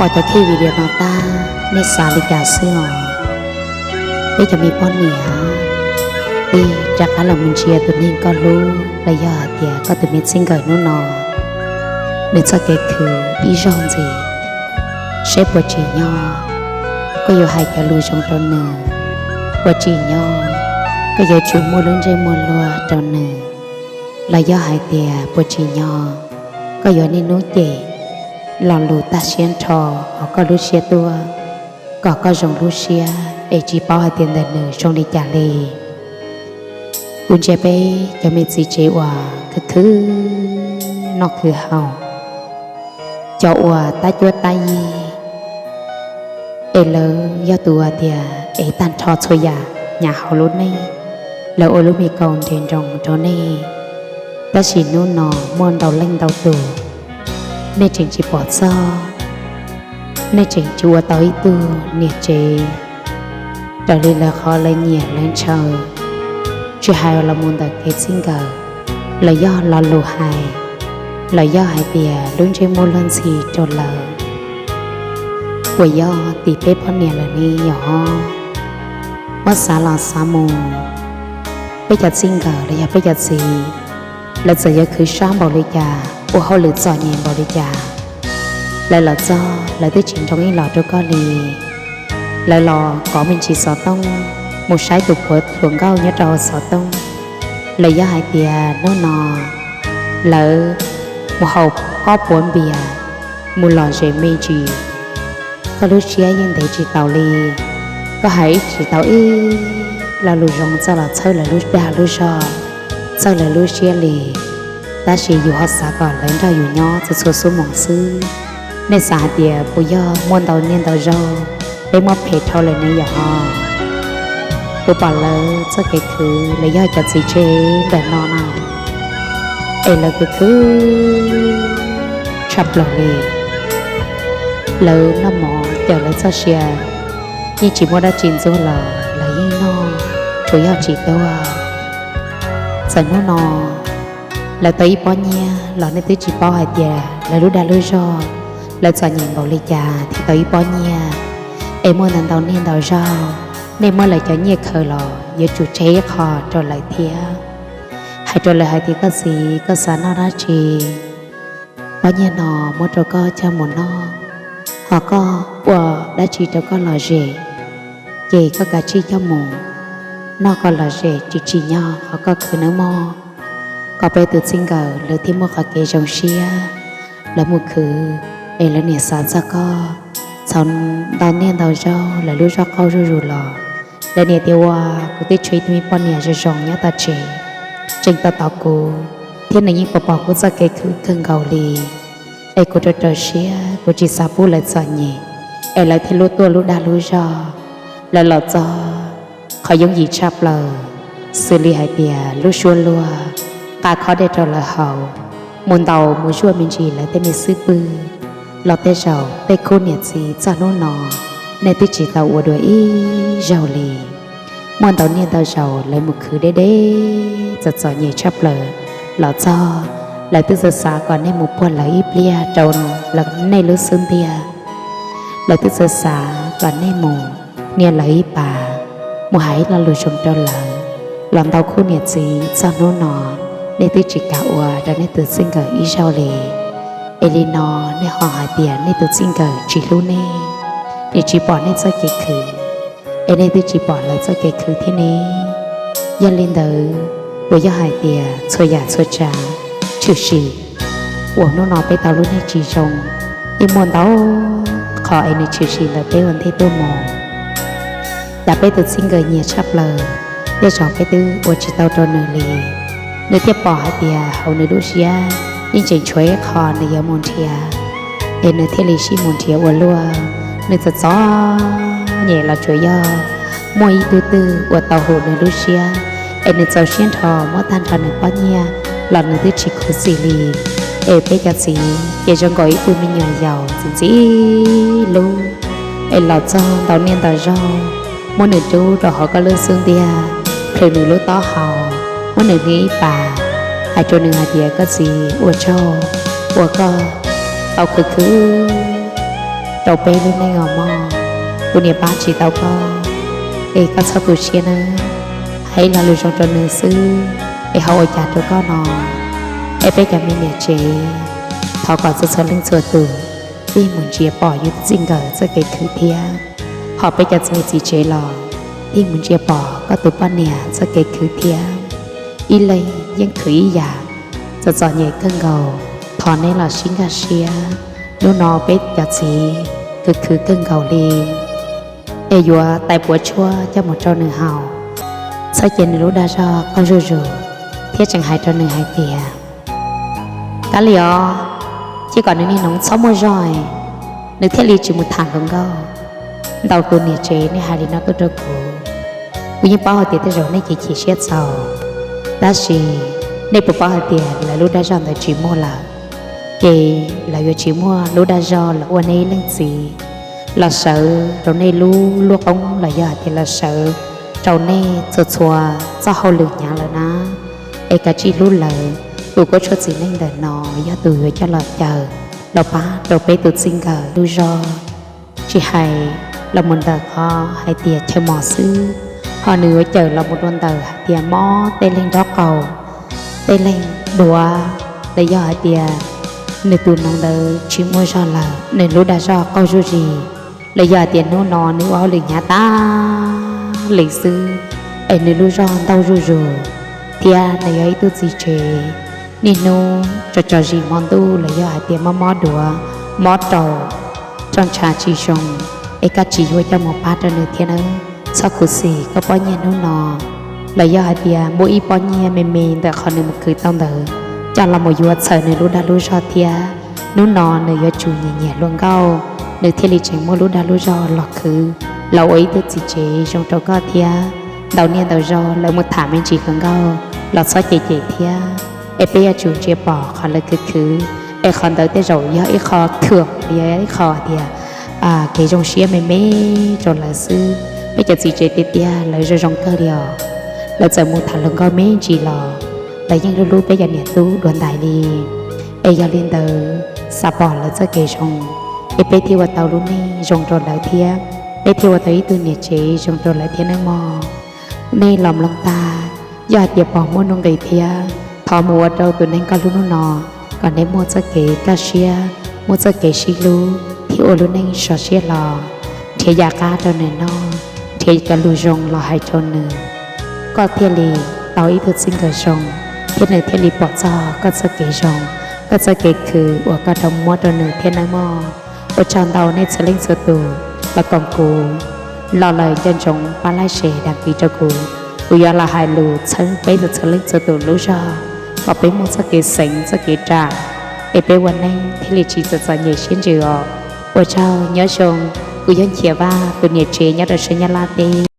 Pom cov video no tag, nej xav li cas xwb os? Peb cov me poj niam, peb rov qab los mus ntsia tus neeg koj hlub los yog hais tias koj tus me txij nkawm hnub no, nws txoj kev khwv ib zaug ntxiv, seb puas tsim nyog koj yuav hais cov lus zoo rau nws, puas tsim nyog koj yuav tsum muaj lub ntsej muag luag rau nws, los yog hais tias puas tsim nyog koj yuav niaj hnub cem lo lus tag siab nrho hauv koj lub siab tuaj, kom koj zoo lub siab es tsis paub hais tias ntawm nws zoo li cas li. Kuv ntsia peb cov me txiv tsev uas khwv khwv noj khwv haus, cov uas tab cuab tab yig, es lawv yog tus uas tias es tag nrho txhua yam hnyav hauv lub neej, lawv ua lub me kaus nres nroos rau nej. Tab sis hnub no muaj ntau leej ntau tus, nej tseem tsis pom txog, nej tseem tsis ua tau ib tug niam tsev raws li lawv qhov lawv nyiam lawv ntshaw, tsis hais los mus ntawm kev txij nkawm, los yog lo lus hais, los yog hais tias lub ntsej muag luag ntxhi rau lawv. Puas yog tim peb poj niam lawm ne yom? Muab xav los xav mus, peb cov txij nkawm los yog peb cov txiv, lawv txawm yuav khwv sab npaum li cas, ua hauj lwm txom nyem npaum li cas, lawv los txog lawv twb tsis nroo ib los rau koj li. Lawv los kov me ntsis xov tooj, mus saib tus puav hluas nkauj nyob rau hauv xov tooj, los yog hais tias hnub no lawv mus haus kob puav npias, mus lom zem me ntsis, koj lub siab yeej ntev tsis taus li. Koj hais ib tsis tau ib lo lus zoo txawj los txhawb lawv lub dag lub zog, txhawb lawv lub siab li. Tab sis yus ho xav kom lawv nrog yus nyob txhua txhua xuab moos xwb. Nej xav hais tias puas yog muaj ntau niaj ntau zaug peb muab phem dhau lawm ne yom? Kuv pom lawv txoj kev khwv, lawv yog cov txiv tsev ntawm no no, es lawv khwv khwv tshaj plaws li. Lawv noj mov cawm lawv txoj sia, yeej tsis muaj dab tsi ntxuag los lawv yeej noj, tsuas yog tsis tuag. Txawm hnub no lawv tau ib pob nyiaj los nej twb tsis paub hais tias lawv lub dag lub zog, lawv txom nyem npaum li cas thiaj tau ib pob nyiaj. Es muaj ntau ntau niaj ntau zaug, nej muab lawv cov nyiaj khaws los yuav tsum tseg ib qho rau lawv thiab. Hais rau lawv hais tias koj txiv, koj xav noj dab tsi, pob nyiaj no muab rau koj coj mus noj. Ho koj ua dab tsi rau koj lom zem, ces koj kav tsij coj mus noj kom lom zem tsis tsim nyog qhov koj khwv nawb mog. Kom peb tus txij nkawm lawv thiaj muaj qhov kev zoo siab, lawv mus khwv es lawv niam xav txog koj. Txhaum ntau niaj ntau zaug lawv lub zog qaug zuj zus los, lawv niam tias ua, kuv twb tshuav ib tug me poj niam zoo zoo nyob tom tsev, tseem tos tos kuv, thiab nws yeej pom pom kuv txoj kev khwv kawg nkaus li. Es kuv rau rau siab, kuv tsis xav pub lawv txom nyem, es lawv thiaj lub tuaj lub dag lub zog. Lawv los txog qhov yooj yim tshaj plaws, xws li hais tias lub suab luag, nqa khob dej rau lawv haus, mus ntaus mus zuaj me ntsis lawv tej me xub pwg. Los tej zaum tej khub niam txiv txog hnub no, nej twb tsis tau ua dua ib zaug li. Muaj ntau niaj ntau zaus lawv mus khwv deb deb txom txom nyem tshaj plaws los txog, lawv twb txawj xav kom nej mus puag lawv ib pliag rau nej lub xub ntiag. Lawv twb txawj xav kom nej mus nias lawv ib pas, mus hais ib lo lus zoo rau lawv. Los ntau khub niam txiv txog hnub no, nej twb tsis kam ua rau nej tus txij nkawm ib zaug li. Es li no nej ho hais tias nej tus txij nkawm tsis hlub nej, nws tsis pom nej txoj kev khwv, es nej twb tsis pom lawv txoj kev khwv thiab ne. Yog li ntawd, puas yog hais tias txhua yam txhua tsav tshwm sim uas hnub no peb tau lub neej tsis zoo, yeej muaj ntau qhov es nws tshwm sim ntawm peb ua ntej tuaj mus. Cas peb tus txij nkawm nyiam tshaj plaws, tej zaum peb twb ua tsis tau rau nws li. Nws thiaj pom hais tias hauv nws lub siab yeej tseem tshuav ib qho nws yuav mus nrhiav, es nws thiaj li sib mus nrhiav ua luaj. Nws txom txom nyem los tsuas yog muaj ib tug twg uas tau hum nws lub siab, es nws txaus siab nrho muab tag nrho nws pob nyiaj los nws twb tsis khuv xim li. Es peb cov txiv ces zoo nkaus ib tug me nyuam yaus ntxim ntxim hlub, es los txog ntau niaj ntau zaug, muab nws rub rau hauv koj lub xub ntiag, plhws nws lub taub hau, muab nws hnia ib pas, hais rau nws hais tias koj txiv ua tsaug uas koj tau khwv khwv rau peb lub neej os mog. Kuv niam pab tsis tau koj, es koj txhob tu siab nawb. Hais ib lo lus zoo rau nws xwb, es ho ua cas rau koj no. Es peb cov me niam tsev, thov kom txhua txhua leej txhua tus tig mus ntsia pom yus txij nkawm txoj kev khwv thiab. Ho peb cov txiv niam txiv tsev los tig mus ntsia pom koj tus poj niam txoj kev khwv thiab. Ib leeg yeej khwv ib yam, txom txom nyem kawg nkaus, thov neb los sib nkag siab. Hnub no peb cov txiv khwv khwv kawg nkaus li, es yuav tais puav tshuaj coj mus rau nws haus, txhob cia nws lub dag zog qaug zuj zus, thiab tseem hais rau nws hais tias, kav liam os, cia kom nws niaj hnub txhob muaj zog, nws thiaj li tsis mus tham hluas nkauj. Ntau tus niam tsev nej hais li no tuaj rau kuv, kuv yeej paub hais tias tej zaum nej chim chim siab txaus, tab sis nej puas paub hais tias lawv lub dag zog ntawd tsis muaj lawm, ces lawv yuav tsis muaj lub dag zog los ua nej ib leej txiv, los sawv rau nej lub luaj qoob los yog hais tias los sawv rau nej txhua txhua txoj hauj lwm hnyav lawm na. Es kav tsij hlub lawv, tus kuab tshuaj txiv neej ntawm no yog tus yuav coj los cawm, los pab rau peb tus txij nkawm lub zog. Tsis hais los mus ntawm qhov hais tias chaw mos xwb, ho nws yuav cawm los mus rau ntawm hais tias mob tej leeg nraub qaum, tej leeg duav, los yog hais tias nws tus noov ntawd tsis muaj zog lawm, nws lub dag zog qaug zuj zus, los yog hais tias hnub no nws ua hauj lwm hnyav tas li xwb, es nws lub zog ntaug zuj zus, thiab nws yog ib tug txiv tsev, niaj hnub tso tso zis hmo ntuj los yog hais tias mob mob duav, mob rau, roj ntsha tsis zoo, es koj tsis yuav coj mus pab rau nws thiab nawb. Txhob khuv xim koj pob nyiaj hnub no, los yog hais tias muab ib pob nyiaj me me ntawm qhov nws mus khwv tau ntawd coj los mus yuav txhawm nws lub dag lub zog thiab. Hnub no nws yuav tsum nyiam nyiam hluas nkauj, nws thiaj li tseem muaj lub dag lub zog los khwv, los ua ib tug txiv tsev zoo rau koj thiab. Ntau niaj ntau zaus lawv mus tham me ntsis hluas nkauj los txhob cem cem thiab, es peb yuav tsum ntsia pom qhov lawv khwv khwv, es qhov ntawd tej zaum yog ib qho thuam, yog ib qho tias kev zoo siab me me rau lawv xwb. Peb cov txiv tsev tiag tiag lawv zoo zoo kawg li os. Lawv txawm mus tham hluas nkauj me ntsis los lawv yeej hlub hlub peb cov niam tub dua ntais li. Es yog li ntawd, xav pom lawv txoj kev zoo, es peb thiaj ua tau lub neej zoo rau lawv thiab, peb thiaj ua tau ib tug niam tsev zoo rau lawv thiab nawb mog. Nej los mloog tag, yog hais tias pom muaj nuj nqis thiab, thov mus ua rau tus neeg koj hlub hnub no kom neb muaj txoj kev kaj siab, muaj txoj kev sib hlub thiab ua lub neej sov siab hlo, nrhiav yam qab rau nws noj, nrhiav cov lus zoo los hais rau nws, koj thiaj li tau ib tug txij nkawm zoo, thiab nws thiaj li pom txog koj txoj kev zoo, koj txoj kev khwv uas koj tau muab rau nws thiab nawb mog. Ua tsaug ntau nej txhua leej txhua tus los koom kuv, los lawm nco ntsoov pab like, share, đăng ký rau kuv. Kuv yuav los hais lus txhawb peb txhua leej txhua tus lub zog kom peb muaj txoj kev xeev txoj kev ram, es peb ua neej thiaj li tsis txom txom nyem siab ntsws os. Ua tsaug, nyob zoo. Kuv yog Nchia Vaj, tus niam tsev nyob rau sab Nyab Laj teb.